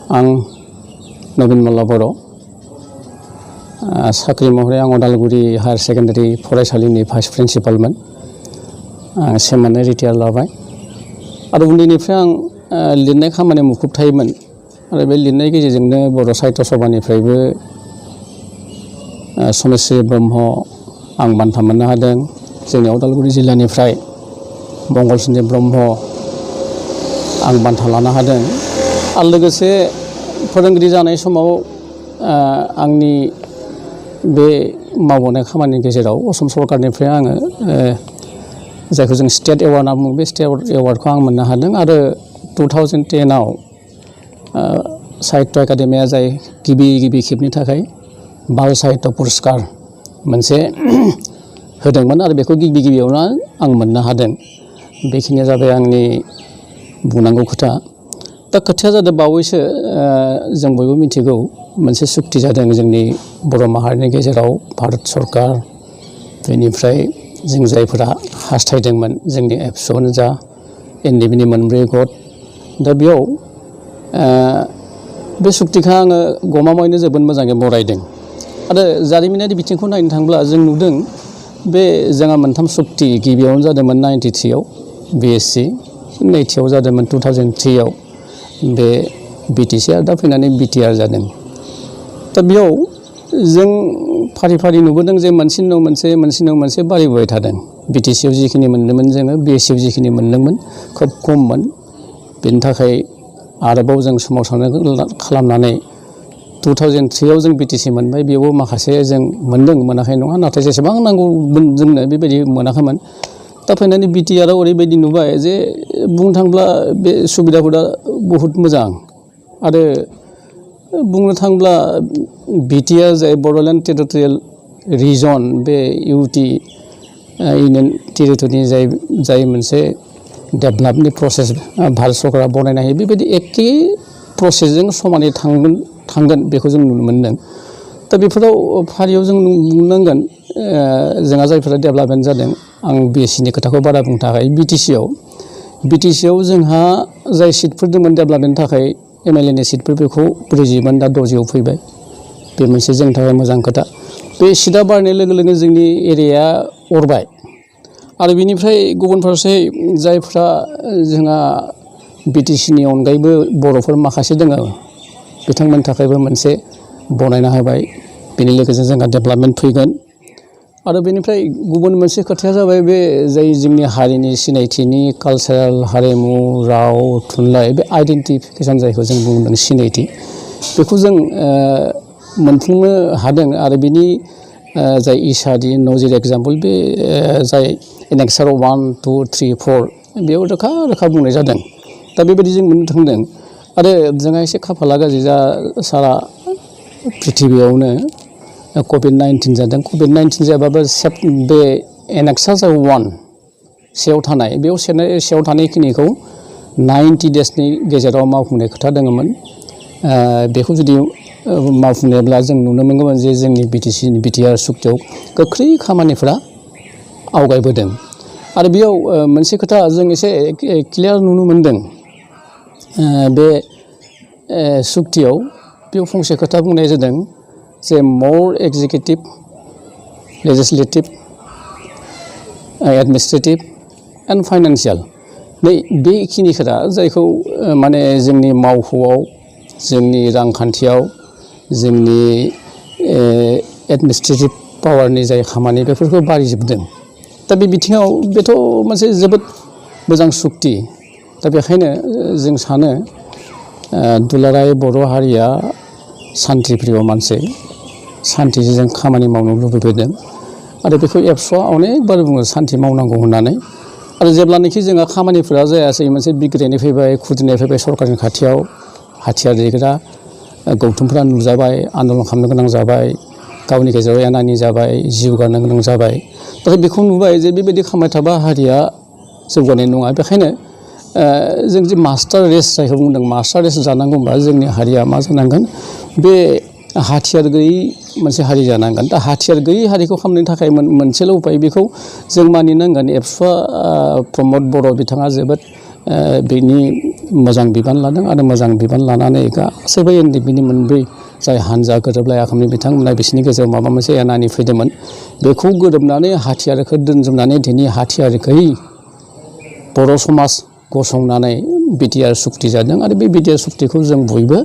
आं नबिन मल्ल बर' साख्रि महरै आं उदालगुरि हायार सेकेन्डारि फरायसालिनि भाइस प्रिन्सिपालमोन। आं सेमोननै रिटायार लाबाय आरो उन्दैनिफ्राय आं लिरनाय खामानि मुखुब थायोमोन आरो बे लिरनाय गेजेरजोंनो बर' साहित्य सभानिफ्रायबो समेस्वरी ब्रह्म आं बान्था मोननो हादों। जोंनि उदालगुरि जिल्लानिफ्राय मंगलचन्द्र ब्रह्म आं बान्था लानो हादों आरो लोगोसे फोरोंगिरि जानाय समाव आंनि बे मावबोनाय खामानिनि गेजेराव असम सरकारनिफ्राय आङो जायखौ जों स्टेट एवार्ड होनना बुङो, बे स्टेट एवार्डखौ आं मोननो हादों आरो 2010आव साहित्य एकाडेमिया जाय गिबि खेबनि थाखाय बाल साहित्य पुरस्कार मोनसे होदोंमोन आरो बेखौ गिबियावनो आं मोननो हादों। बेखिनिया जाबाय आंनि बुंनांगौ खोथा। दा खोथाया जादों बावैसो जों बयबो मिथिगौ मोनसे सुक्ति जादों जोंनि बर' माहारिनि गेजेराव भारत सरकार बेनिफ्राय जों जायफोरा हास्थायदोंमोन जोंनि एबसुआनो जा एनडिएफबि नि मोनब्रै गट। दा बेयाव बे सुक्तिखौ आङो गमामायैनो जोबोद मोजाङै बरायदों आरो जारिमिनारि बिथिंखौ नायनो थाङोब्ला जों नुदों बे जोंहा मोनथाम सुक्ति गिबियावनो जादोंमोन 93आव बिएससि, नैथियाव जादोंमोन 2003आव बे बिटिसि आरो दा फैनानै बिटिआर जादों। दा बेयाव जों फारि फारि नुबोदों जे मोनसेनि उनाव मोनसे बारायबोबाय थादों। बिटिसिआव जिखिनि मोन्दोंमोन जोङो बिएससिआव जिखिनि मोन्दोंमोन खोब खममोन। बेनि थाखाय आरोबाव जों सोमावसारनायखौ खालामनानै 2003आव जों बिटिसि मोनबाय। बेयावबो माखासे जों मोनाखै नङा, नाथाय जेसेबां नांगौमोन जोंनो बेबायदि मोनाखैमोन। दा फैनानै बिटिआरआव ओरैबायदि नुबाय जे बुंनो थाङोब्ला बे सुबिदाफोरा बहुद मोजां आरो बुंनो थाङोब्ला बिटिआर जाय बड'लेण्ड टेरिटरियेल रिजन बे इउटि इउनियन टेरिटरिनि जाय मोनसे डेभेलपनि प्रसेस भारत सरकारा बनायनो हायो बेबायदि एखे प्रसेसजों समानै थांगोन बेखौ जों नुनो मोनदों। दा बेफोराव फारियाव जों बुंनांगोन जोंहा जायफोरा डेभेलपमेन्ट जादों। आं बिएससिनि खोथाखौ बारा बुंनो थाखाय बिटिसिआव जोंहा जाय सिटफोर दंमोन डेभेलपमेन्टनि थाखाय एमएलएनि सिटफोर बेखौ 40मोन दा 60आव फैबाय। बे मोनसे जोंनि थाखाय मोजां खोथा। बे सिटआ बारायनाय लोगो लोगो जोंनि एरियाया अरबाय आरो बिनिफ्राय गुबुन फारसे जायफ्रा जोंहा बिटिसिनि अनगायैबो बर'फोर माखासे दङ बिथांमोननि थाखायबो मोनसे बनायना होबाय। बेनि लोगोसे जोंहा डेभेलपमेन्ट फैगोन आरो बेनिफ्राय गुबुन मोनसे खोथाया जाबाय बे जाय जोंनि हारिनि सिनायथिनि कालसारेल हारिमु राव थुनलाइ बे आइडेन्टिफिकेसन जायखौ जों बुंदों सिनायथि बेखौ जों मोनफुंनो हादों आरो बिनि जाय इसादि नजिर एग्जाम्पल बे जाय एनेक्सार 1, 2, 3, 4 बेयाव रोखा बुंनाय जादों। दा बेबायदि जों मोननो थांदों आरो जोंहा एसे खाफाला गाज्रि जा सारा प्रिथिबियावनो कभिड-19 जादों। कभिड-19 जाबाबो बे एनेक्सार 1 सेयाव थानाय बेयाव सेयाव थानायखिनिखौ 90 डेजनि गेजेराव मावफुंनाय खोथा दङमोन। बेखौ जुदि मावफुंनोब्ला जों नुनो मोनगौमोन जे जोंनि बिटिआर सुक्तियाव गोख्रै खामानिफोरा आवगायबोदों आरो बेयाव मोनसे खोथा जों एसे क्लियार नुनो मोनदों। बे सुक्तियाव बेयाव फंसे खोथा बुंनाय जादों जे मर executive legislative administrative and financial बेखिनि खोथा जायखौ माने जोंनि मावख'आव जोंनि रांखान्थियाव जोंनि एडमिनिस्ट्रेटिभ पावारनि जाय खामानि बेफोरखौ बारायजोबदों। दा बे बिथिङाव बेथ' मोनसे जोबोद मोजां सुक्ति। दा बेखायनो जों सानो दुलाराय बर' हारिया सान्थिप्रिय मानसि सान्थिजों जों खामानि मावनो लुबैदों आरो बेखौ एबसुआ अनेकबार बुङो सान्थि मावनांगौ होननानै। आरो जेब्लानोखि जोंहा खामानिफोरा जायासै मोनसे बिग्रायनाय फैबाय खुद्रिनाय फैबाय सरकारनि खाथियाव हाथियार दैग्रा गौथुमफ्रा नुजाबाय आन्दलन खालामनो गोनां जाबाय गावनि गेजेराव एना-एनि जाबाय जिउ गारनो गोनां जाबाय। दा बेखौ नुबाय जे बेबायदि खालामबाय थाबा हारिया जौगानाय नङा। बेखायनो जों जे मास्टार रेस जायखौ बुंदों मास्टार रेस जानांगौबा जोंनि हारिया मा जानांगोन बे हाथियार गैयै मोनसे हारि जानांगोन। दा हाथियार गैयै हारिखौ खालामनो थाखाय मोनसेल' उपाय बेखौ जों मानिनांगोन। एबसुआ प्रमद बर' बिथाङा जोबोद बिनि मोजां बिबान लादों आरो मोजां बिबान लानानै गासैबो एनडिएफबिनि मोनब्रै जाय हान्जा गोरोबलाय आसामनि बिथांमोना बिसोरनि गेजेराव माबा मोनसे एनानि फैदोंमोन बेखौ गोरोबनानै हाथियारखौ दोनजोबनानै दिनै हाथियार गैयै बर' समाज गसंनानै बिटिआर सुक्ति जादों आरो बे बिटिआर सुक्तिखौ जों बयबो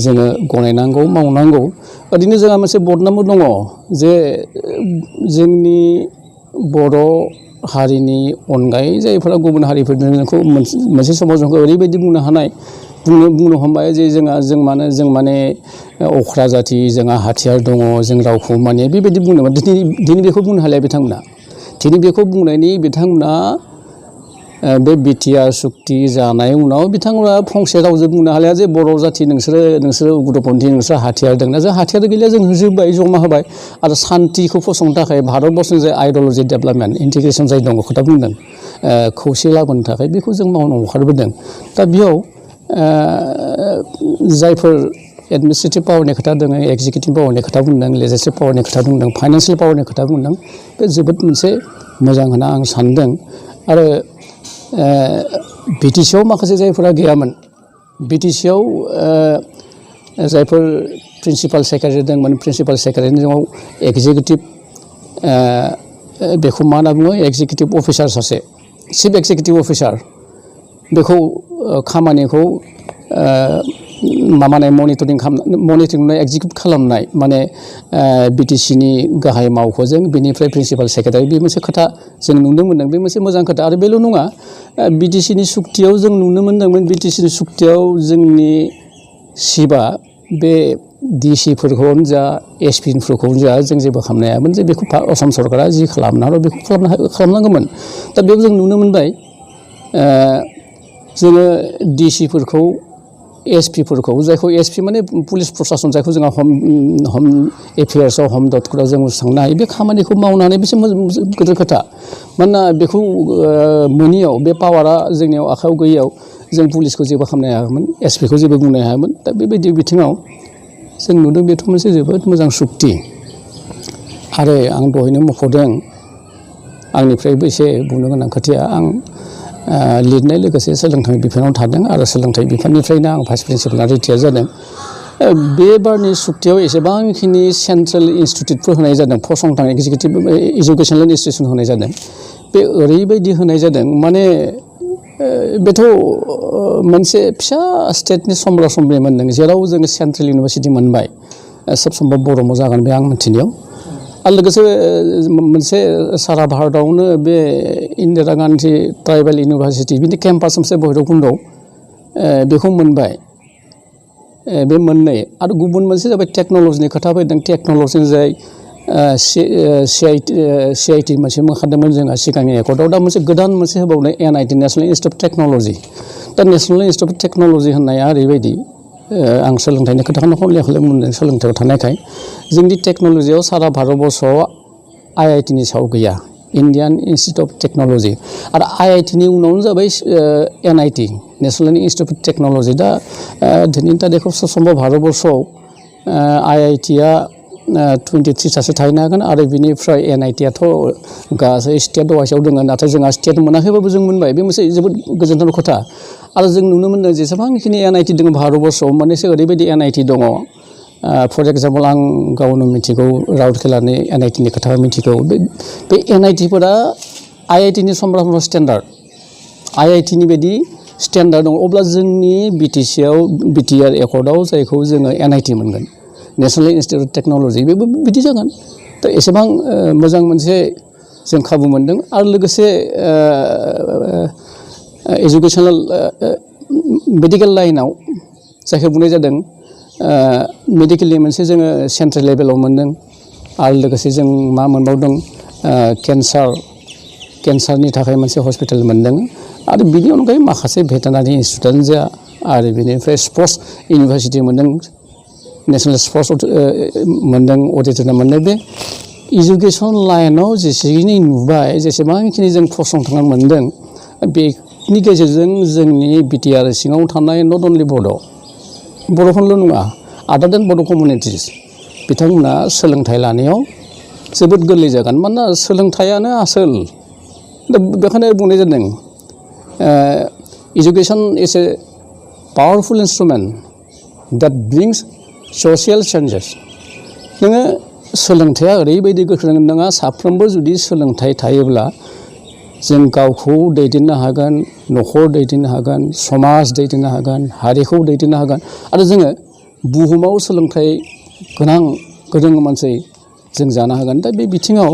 जोङो गनायनांगौ मावनांगौ। ओरैनो जोंहा मोनसे बदनामबो दङ जे जोंनि बर' हारिनि अनगायै जायफोरा गुबुन हारिफोरखौ मोनसे समाव जोंखौ ओरैबायदि बुंनो हमबाय जे जों माने अख्रा जाथि जोंहा हाथियार दङ जों रावखौ माने बेबायदि बुंदोंमोन दिनै बेखौ बुंनो हालिया बिथांमोना दिनै बेखौ बुंनायनि बिथांमोना बे बिटिआर सुक्ति जानाय उनाव बिथांमोना फंसे रावजों बुंनो हालिया जे बर' जाथि नोंसोरो उग्रपन्थी नोंसोर हाथियार दंना जों हाथियार गैलिया जों होजोबबाय जमा होबाय आरो सान्तिखौ फसंनो थाखाय भारतबर्सनि जाय आइडिय'लजि डेभेलपमेन्ट इन्टिग्रेसन जाय दङ खोथा बुंदों खौसे लाबोनो थाखाय बेखौ जों मावनो ओंखारबोदों। दा बेयाव जायफोर एडमिनिस्ट्रेटिभ पावारनि खोथा दङ एक्जिकिउटिभ पावारनि खोथा बुंदों लेजिस्लेटिभ पावारनि खोथा बुंदों फाइनान्सियेल पावारनि खोथा बुंदों बे जोबोद मोनसे मोजां होनना आं सानदों। आरो बिटिसिआव माखासे जायफोरा गैयामोन बिटिसिआव जायफोर प्रिन्सिपाल सेक्रेटारि दंमोन प्रिन्सिपाल सेक्रेटारिनि उनाव एक्जिकिउटिभ बेखौ मा होनना बुङो एक्जिकिउटिभ अफिसार सासे चिफ एक्जिकिउटिभ अफिसार बेखौ खामानिखौ माबानाय मनिटरिं एक्जिकिउट खालामनाय माने बिटिसिनि गाहाय मावख'जों बेनिफ्राय प्रिन्सिपाल सेक्रेटारि बे मोनसे खोथा जों नुनो मोन्दों बे मोनसे मोजां खोथा आरो बेल' नङा बिटिसिनि सुक्तियाव जों नुनो मोन्दोंमोन बिटिसिनि सुक्तियाव जोंनि सिबा बे डिसिफोरखौनो जा एसपिफोरखौनो जा जों जेबो खालामनो हायामोन जे बेखौ आसाम सरकारा जि खालामनो हागौ बेखौ खालामनांगौमोन। दा बेयाव जों नुनो मोनबाय जोङो डिसिफोरखौ एसपिफोरखौ जायखौ एसपि माने पुलिस प्रसासन जायखौ जोंहा हम एफेयार्सआव हम दतफोराव जों थांनो हायो बे खामानिखौ मावनानै बेसे गिदिर खोथा मानोना बेखौ मोनियाव बे पावारा जोंनियाव आखायाव गैयैयाव जों पुलिसखौ जेबो खालामनो हायामोन एसपिखौ जेबो बुंनो हायामोन। दा बेबायदि बिथिङाव जों नुदों बेथ' मोनसे जोबोद मोजां सुक्ति आरो आं दहायनो मख'दों आंनिफ्रायबो एसे बुंनो गोनां खोथाया आं लिरनाय लोगोसे सोलोंथाइ बिफानाव थादों आरो सोलोंथाइ बिफाननिफ्रायनो आं भाइस प्रिन्सिपाल रिटायार जादों। बे बारनि सुक्तियाव एसेबांखिनि सेन्ट्रेल इन्सटिटिउटफोर होनाय जादों फसंथान एक्जिकिउटिभ इडुकेसनेल इन्सटिटिउसन होनाय जादों बे ओरैबायदि होनाय जादों माने बेथ' मोनसे फिसा स्टेटनि समब्रा समब्रि मोनदों जेराव जोङो सेन्ट्रेल इउनिभारसिटि मोनबाय सोब सम्भब बर'आव जागोन बे आं मिथिनायाव आरो लोगोसे मोनसे सारा भारतआवनो बे इन्दिरा गान्धी ट्राइबेल इउनिभारसिटि बिनि केम्पास मोनसे भैरबकुन्दआव बेखौ मोनबाय बे मोननै आरो गुबुन मोनसे जाबाय टेक्न'लजिनि खोथा फैदों टेक्न'लजिनि जाय CIT मोनसे मोनखादोंमोन जोंहा सिगांनि एकर्डआव दा मोनसे गोदान मोनसे होबावनाय NIT national institute of technology दा नेसनेल इन्सटिटिउट अफ टेक्न'लजि होननाया ओरैबायदि आं सोलोंथाइनि खोथाखौनो खनले मोनदों सोलोंथाइयाव थानायखाय जोंनि टेक्न'लजियाव सारा भारतबर्सआव IITनि सायाव गैया इण्डियान इन्सटिटिउट अफ टेक्न'लजि आरो IITनि उनावनो जाबाय NIT national institute of technology दा दिनैनि थारिखआव सम्भब भारतबर्सआव IITआ 23थासो थाहैनो हागोन आरो बिनिफ्राय NITआथ' गासै स्टेट वाइसआव दङ नाथाय जोंहा स्टेट मोनाखैबाबो जों मोनबाय बे मोनसे जोबोद गोजोनथाव खोथा आरो जों नुनो मोन्दों जेसेबांखिनि NIT दङ भारतबर्सआव मोननैसो ओरैबायदि NIT दङ फर एग्जाम्पल आं गावनो मिथिगौ राउरकेलानि NITनि खोथा मिथिगौ बे NITफोरा IITनि समब्रा स्टेन्डार्ड IITनि बायदि स्टेन्डार्ड दङ अब्ला जोंनि बिटिआर एकर्डआव जायखौ जोङो NIT मोनगोन नेसनेल इन्सटिटिउट अफ टेक्न'लजि बेबो बिदि जागोन दा एसेबां मोजां मोनसे जों खाबु मोनदों आरो लोगोसे एजुकेसनेल मेडिकेल लाइनाव जायखौ बुंनाय जादों मेडिकेलनि मोनसे जोङो सेन्ट्रेल लेभेलाव मोनदों आरो लोगोसे जों मा मोनबावदों केन्सारनि थाखाय मोनसे हस्पिटाल मोनदों आरो बिनि अनगायै माखासे भेटेनारि इन्सटिटिउटआनो जा आरो बेनिफ्राय स्पर्ट्स इउनिभारसिटि मोनदों नेसनेल स्पर्ट्स मोनदों अडिटरियाम मोनदों बे इडुकेसन लाइनाव जेसेखिनि नुबाय जेसेबांखिनि जों फसंथान मोनदों बेनि गेजेरजों जोंनि बिटिआर सिङाव थानाय नट अनलि बर'फोरल' नङा आदार देन बड' कमिउनिटिस बिथांमोना सोलोंथाइ लानायाव जोबोद गोरलै जागोन मानोना सोलोंथाइयानो आसोल दा बेखायनो बुंनाय जादों Education is a powerful instrument that brings social changes. नोङो सोलोंथाइया ओरैबायदि गोख्रों नोंहा साफ्रोमबो जुदि सोलोंथाइ थायोब्ला जों गावखौ दैदेननो हागोन, न'खर दैदेननो हागोन, समाज दैदेननो हागोन, हारिखौ दैदेननो हागोन आरो जोङो बुहुमाव सोलोंथाइ गोरों मानसि जों जानो हागोन। दा बे बिथिङाव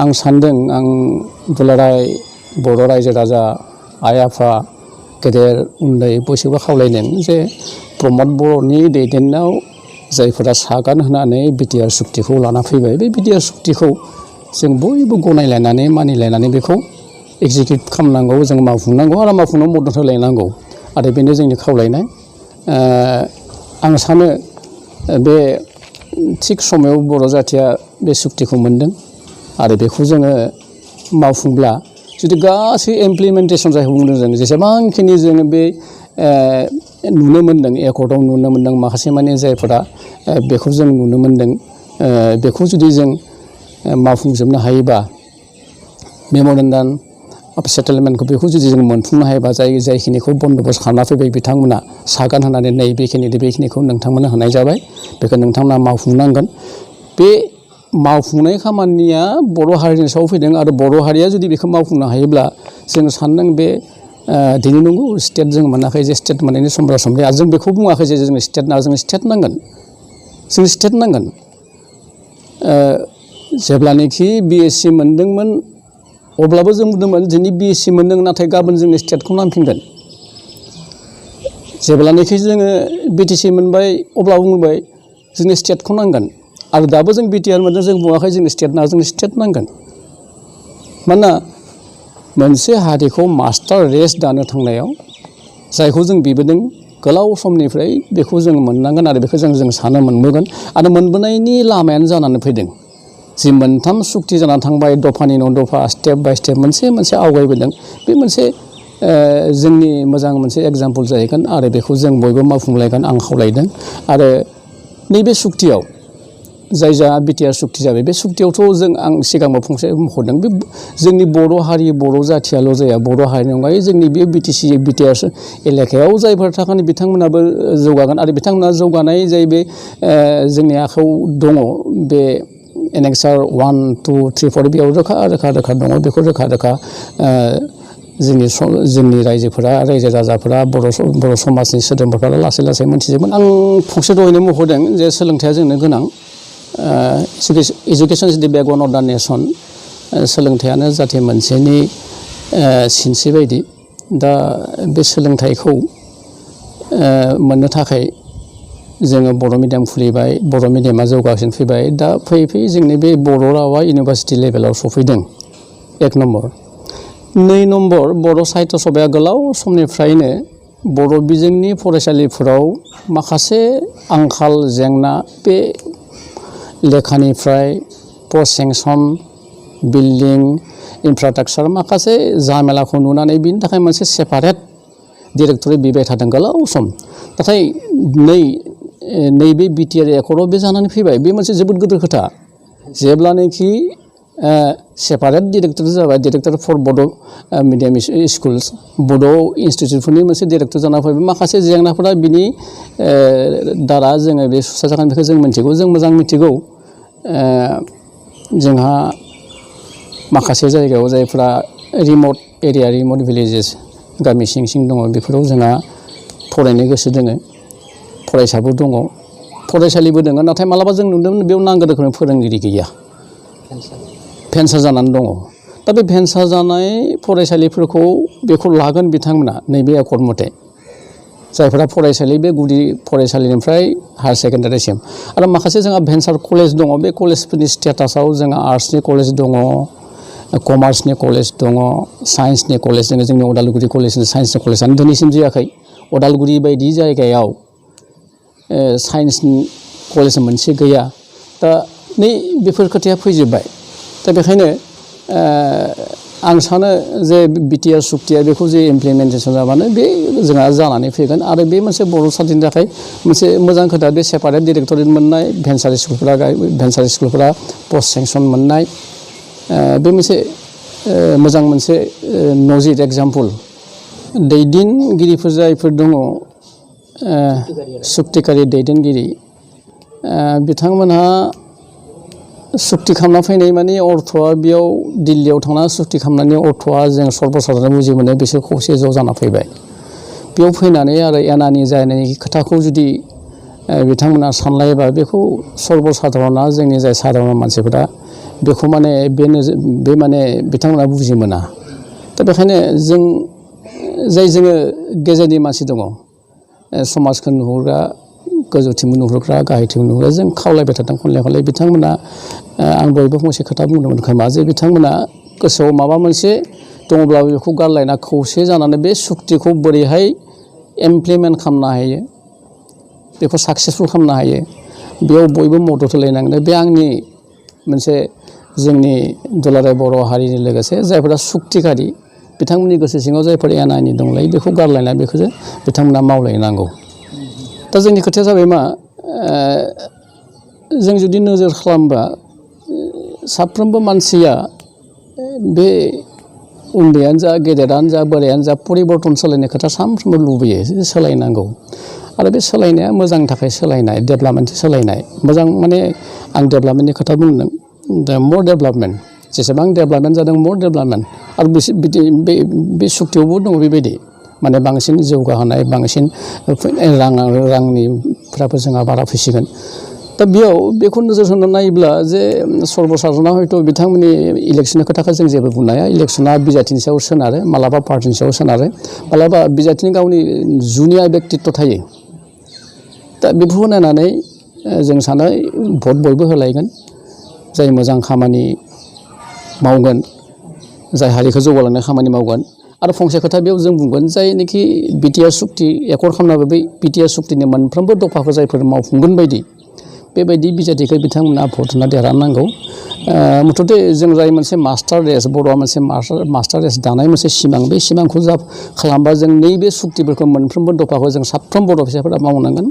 आं सान्दों आं दुलाराय बर' रायजो राजा आइ आफा गेदेर उन्दै बयखौबो खावलायदों जे प्रमद बर'नि दैदेननायाव जायफोरा सागान होनानै बिटिआर सुक्तिखौ लाना फैबाय बे बिटिआर सुक्तिखौ जों बयबो गनायलायनानै मानिलायनानै बेखौ एग्जिकिउट खालामनांगौ, जों मावफुंनांगौ आरो मावफुंनायाव मदद होलायनांगौ आरो बेनो जोंनि खावलायनाय। आं सानो बे थिग समाव बर' जाथिया बे सुक्तिखौ मोनदों आरो बेखौ जोङो मावफुंब्ला जुदि गासै इमप्लिमेन्टेसन जायखौ बुंदों जों जेसेबांखिनि जोङो बे नुनो मोन्दों एकर्डआव नुनो मोन्दों माखासे माने जायफोरा बेखौ जों नुनो मोन्दों बेखौ जुदि जों मावफुंजोबनो हायोबा मेम'रेन्डाम अफ सेटेलमेन्टखौ बेखौ जुदि जों मोनफुंनो हायोबा जायखिनिखौ बन्द'बस्त खालामना फैबाय बिथांमोना सागान होनानै नै बेखिनिखौ नोंथांमोननो होनाय जाबाय बेखौ नोंथांमोना मावफुंनांगोन। बे मावफुंनाय खामानिया बर' हारिनि सायाव फैदों आरो बर' हारिया जुदि बेखौ मावफुंनो हायोब्ला जों सानदों बे दिनै नंगौ स्टेट जों मोनाखै जे स्टेट मोननायनि समब्रा समब्रि आरो जों बेखौ बुङाखै जे जोंनो स्टेट नाङा, जों स्टेट नांगोन, जों स्टेट नांगोन। जेब्लानोखि बिएससि मोनदोंमोन अब्लाबो जों बुंदोंमोन दिनै बिएससि मोनदों नाथाय गाबोन जोंनो स्टेटखौ नांफिनगोन। जेब्लानोखि जोङो बिटिसि मोनबाय अब्ला बुंबाय जोंनो स्टेटखौ नांगोन आरो दाबो जों बिटिआर मोनदों जों बुङाखै जोंनो स्टेट नाङा, जोंनो स्टेट नांगोन। मानोना मोनसे हारिखौ मास्टार रेस दानो थांनायाव जायखौ जों बिबोदों गोलाव समनिफ्राय बेखौ जों मोननांगोन आरो बेखौ जों सानो मोनबोगोन आरो मोनबोनायनि लामायानो जानानै फैदों। जि मोनथाम सुक्ति जानानै थांबाय दफानि उनाव दफा स्टेप बाय स्टेप मोनसे आवगायबोदों बे मोनसे जोंनि मोजां मोनसे एग्जाम्पल जाहैगोन आरो बेखौ जों बयबो मावफुंलायगोन आं खावलायदों। आरो नैबे सुक्तियाव जाय जा बिटिआर सुक्ति जाबाय बे सुक्तियावथ' आं सिगांबो फंसे मख'दों बे जोंनि बर' हारि बर' जाथियाल' जाया बर' हारिनि अनगायै जोंनि बे बिटिआर एलेकायाव जायफोर थाखानि बिथांमोनाबो जौगागोन आरो बिथांमोना जौगानाय जाय बे जोंनि आखायाव दङ बे एनेक्सार 1, 2, 3, 4 बेयाव रोखा दङ बेखौ रोखा जोंनि रायजो राजाफोरा बर' समाजनि सोद्रोमाफोरा लासै मोनथिजोबगोन। आं फंसे दहायनो मख'दों जे सोलोंथाइया जोंनो गोनां। Education is the backbone of the nation. सोलोंथाइयानो जाहाथे मोनसेनि सिनस्रि बायदि। दा बे सोलोंथाइखौ मोननो थाखाय जोङो बर' मिडियाम खुलिबाय, बर' मिडियामा जौगासिनो फैबाय। दा फैयै जोंनि बे बर' रावा इउनिभारसिटि लेभेलाव सफैदों 1 नम्बर। 2 नम्बर बर' साहित्य सभाया गोलाव समनिफ्रायनो बर' बिजोंनि फरायसालिफोराव माखासे आंखाल जेंना बे लेखानिफ्राय पस्ट सेंसन बिल्डिं इनफ्रास्ट्राक्चार माखासे जामेलाखौ नुनानै बिनि थाखाय मोनसे सेपारेट डिरेक्टरेट बिबाय थादों गोलाव सम। नाथाय नैबे बिटिआर एकर्डआव बे जानानै फैबाय। बे मोनसे जोबोद गिदिर खोथा। जेब्लानोखि सेपारेट डिरेक्टर जाबाय डिरेक्टर फर बड' मिडियाम स्कुल्स बड' इन्सटिटिउटफोरनि मोनसे डिरेक्टर जाना फैबाय माखासे जेंनाफोरा बिनि दारा जोङो बे सुस्रांजागोन बेखौ जों मिथिगौ। जों मोजां मिथिगौ जोंहा माखासे जायगायाव जायफ्रा रिमट एरिया रिमट भिलेजेस गामि सिं दङ बेफोराव जोंहा फरायनो गोसो दोङो फरायसाबो दङ फरायसालिबो दङ नाथाय मालाबा जों नुदोंमोन बेयाव नांगौ रोखोमनि फोरोंगिरि गैया भेन्सार जानानै दङ। दा बे भेन्सार जानाय फरायसालिफोरखौ बेखौ लागोन बिथांमोना नैबे एकर्ड मथे जायफोरा फरायसालि बे गुदि फरायसालिनिफ्राय हायार सेकेन्डारिसिम आरो माखासे जोंहा भेन्सार कलेज दङ। बे कलेजफोरनि स्टेटासाव जोंहा आर्ट्सनि कलेज दङ, कमार्सनि कलेज दङ, साइन्सनि कलेज दङ। जोंनि उदालगुरि कलेजनि साइन्सनि कलेजआनो दिनैसिम जायाखै। उदालगुरि बायदि जायगायाव साइन्सनि कलेज मोनसे गैया। दा नै बेफोर खोथाया फैजोब्बाय। दा बेखायनो आं सानो जे बिटिआर सुक्तिया बेखौ जे इमप्लिमेन्टेसन जाबानो बे जोंहा जानानै फैगोन आरो बे मोनसे बर' सानथिनि थाखाय मोनसे मोजां खोथा। बे सेपारेट डिरेक्टरेट मोननाय भेन्सार स्कुलफोरा पस्ट सेंसन मोननाय बे मोनसे मोजां मोनसे नजिर एग्जाम्पल दैदेनगिरिफोर जायफोर दङ सुक्तिकारि दैदेनगिरि बिथांमोनहा सुक्ति खालामना फैनाय माने अर्थ'आ बेयाव दिल्लीयाव थांना सुक्ति खालामनायनि अर्थ'आ जों सर्बसाधारन बुजि मोनो बिसोर खौसे ज' जाना फैबाय बेयाव फैनानै आरो एनानि जानायनि खोथाखौ जुदि बिथांमोना सानलायोबा बेखौ सर्बसाधारना जोंनि जाय साधारन मानसिफोरा बेखौ माने बे माने बिथांमोना बुजि मोना दा बेखायनो जोङो गेजेरनि मानसि दङ समाजखौ नुहुरग्रा गोजौथिंबो नुहुरग्रा गाहायथिंबो नुहुरग्रा जों खावलायबाय थादों खनले बिथांमोना आं दहायबो फंसे खोथा बुंदोंमोन खोमा जे बिथांमोना गोसोआव माबा मोनसे दङब्लाबो बेखौ गारलायना खौसे जानानै बे सुक्तिखौ बोरैहाय इमप्लिमेन्ट खालामनो हायो बेखौ साक्सेसफुल खालामनो हायो बेयाव बयबो मदद होलायनांगोन बे आंनि मोनसे जोंनि दुलाराय बर' हारिनि लोगोसे जायफोरा सुक्तिकारि बिथांमोननि गोसो सिङाव जायफोर एना एनि दंलायो बेखौ गारलायना बेखौसो बिथांमोना मावलायनांगौ दा जोंनि खोथाया जाबाय मा जों जुदि नोजोर खालामबा साफ्रोमबो मानसिया बे उन्दैयानो जा गेदेरानो जा बोरायानो जा परिबर्तन सोलायनाय खोथा सानफ्रोमबो लुबैयो सोलायनांगौ आरो बे सोलायनाया मोजांनि थाखाय सोलायनाय डेभेलपमेन्टनि सोलायनाय मोजां माने आं डेभेलपमेन्टनि खोथा बुंदों दा मर डेभेलपमेन्ट जेसेबां डेभेलपमेन्ट जादों मर डेभेलपमेन्ट आरो बे सुक्तियावबो दङ बेबायदि माने बांसिन जौगाहोनाय बांसिन रांनिफ्राबो जोंहा बारा फैसिगोन दा बेयाव बेखौ नोजोर होनानै नायोब्ला जे सर्बसाधारना हयथ' बिथांमोननि इलेक्सननि खोथाखौ जों जेबो बुंनो हाया इलेक्सना बिजाथिनि सायाव सोनारो मालाबा पार्टिनि सायाव सोनारो मालाबा बिजाथिनि गावनि जुनिया बेक्तित्व थायो दा बेफोरखौ नायनानै जों सानो भट बयबो होलायगोन जाय मोजां खामानि मावगोन जाय हारिखौ जौगालांनाय खामानि मावगोन आरो फंसे खोथा बेयाव जों बुंगोन जायनोखि बिटिआर सुक्ति एकर्ड खालामनाबो बै बिटिआर सुक्तिनि मोनफ्रोमबो दफाखौ जायफोर मावफुंगोन बायदि बेबायदि बिजाथिखौ बिथांमोना भट होना देरहानांगौ मुथथे जों जाय मोनसे मास्टार रेस बर'आ मोनसे मास्टार रेस दानाय मोनसे सिमां बे सिमांखौ खालामबा जों नैबे सुक्तिफोरखौ मोनफ्रोमबो दफाखौ जों साफ्रोम बर' फिसाफोरा मावनांगोन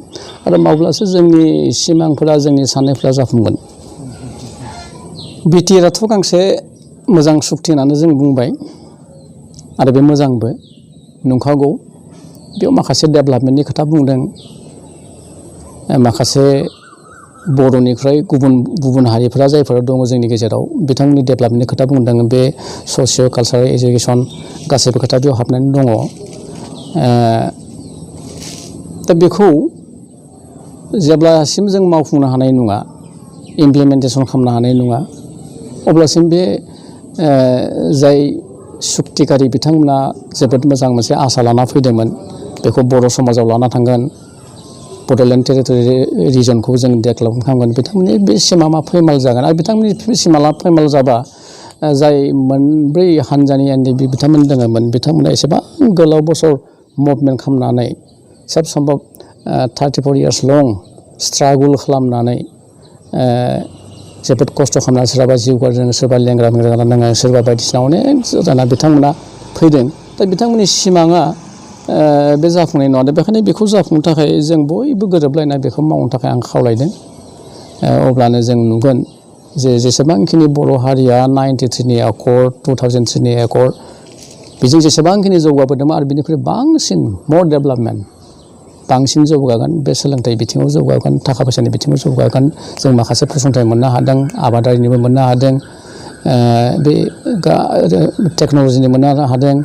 आरो मावब्लासो जोंनि सिमांफोरा जोंनि साननायफोरा जाफुंगोन बिटिआरआथ' गांसे मोजां सुक्ति होननानै जों बुंबाय आरो बे मोजांबो नंखागौ बेयाव माखासे डेभेलपमेन्टनि खोथा बुंदों माखासे बर'निफ्राय गुबुन हारिफोरा जायफोर दङ जोंनि गेजेराव बिथांमोननि डेभेलपमेन्टनि खोथा बुंदों बे ससिय' कालचारेल एजुकेसन गासैबो खोथा बेयाव हाबनानै दङ दा बेखौ जेब्लासिम जों मावफुंनो हानाय नङा इमप्लिमेन्टेसन खालामनो हानाय नङा अब्लासिम बे जाय सुक्तिकारि बिथांमोना जोबोद मोजां मोनसे आसा लाना फैदोंमोन बेखौ बर' समाजाव लाना थांगोन बड'लेण्ड टेरिटरि रिजनखौ जों डेभेलप खालामगोन बिथांमोननि बे सिमाङा फैमाल जागोन आरो बिथांमोननि सिमाङा फैमाल जाबा जाय मोनब्रै हानजानि एनडिएफबि बिथांमोन दङमोन बिथांमोना एसेबां गोलाव बोसोर मुभमेन्ट खालामनानै सब सम्भब 34 years लं स्ट्रागल खालामनानै जोबोद खस्थ' खालामनानै सोरबा जिउ गारदों सोरबा लेंग्रा जाना दङ सोरबा बायदिसिना अनेक जाना बिथांमोना फैदों दा बिथांमोननि सिमाङा बे जाफुंनाय नङा दा बेखायनो बेखौ जाफुंनो थाखाय जों बयबो गोरोबलायना बेखौ मावनो थाखाय आं खावलायदों अब्लानो जों नुगोन जे जेसेबांखिनि बर' हारिया 93नि एकर्ड 2003नि एकर्ड बेजों जेसेबांखिनि जौगाबोदोंमोन आरो बिनिख्रुइ बांसिन मर डेभेलपमेन्ट बांसिन जौगागोन बे सोलोंथाइ बिथिङाव जौगागोन थाखा फैसानि बिथिङाव जौगागोन जों माखासे फसंथान मोननो हादों आबादारिनिबो मोननो हादों बे टेक्न'लजिनि मोननो हादों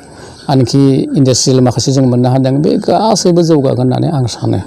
आनखि इन्डास्ट्रियेल माखासे जों मोननो हादों बे गासैबो जौगागोन होननानै आं सानो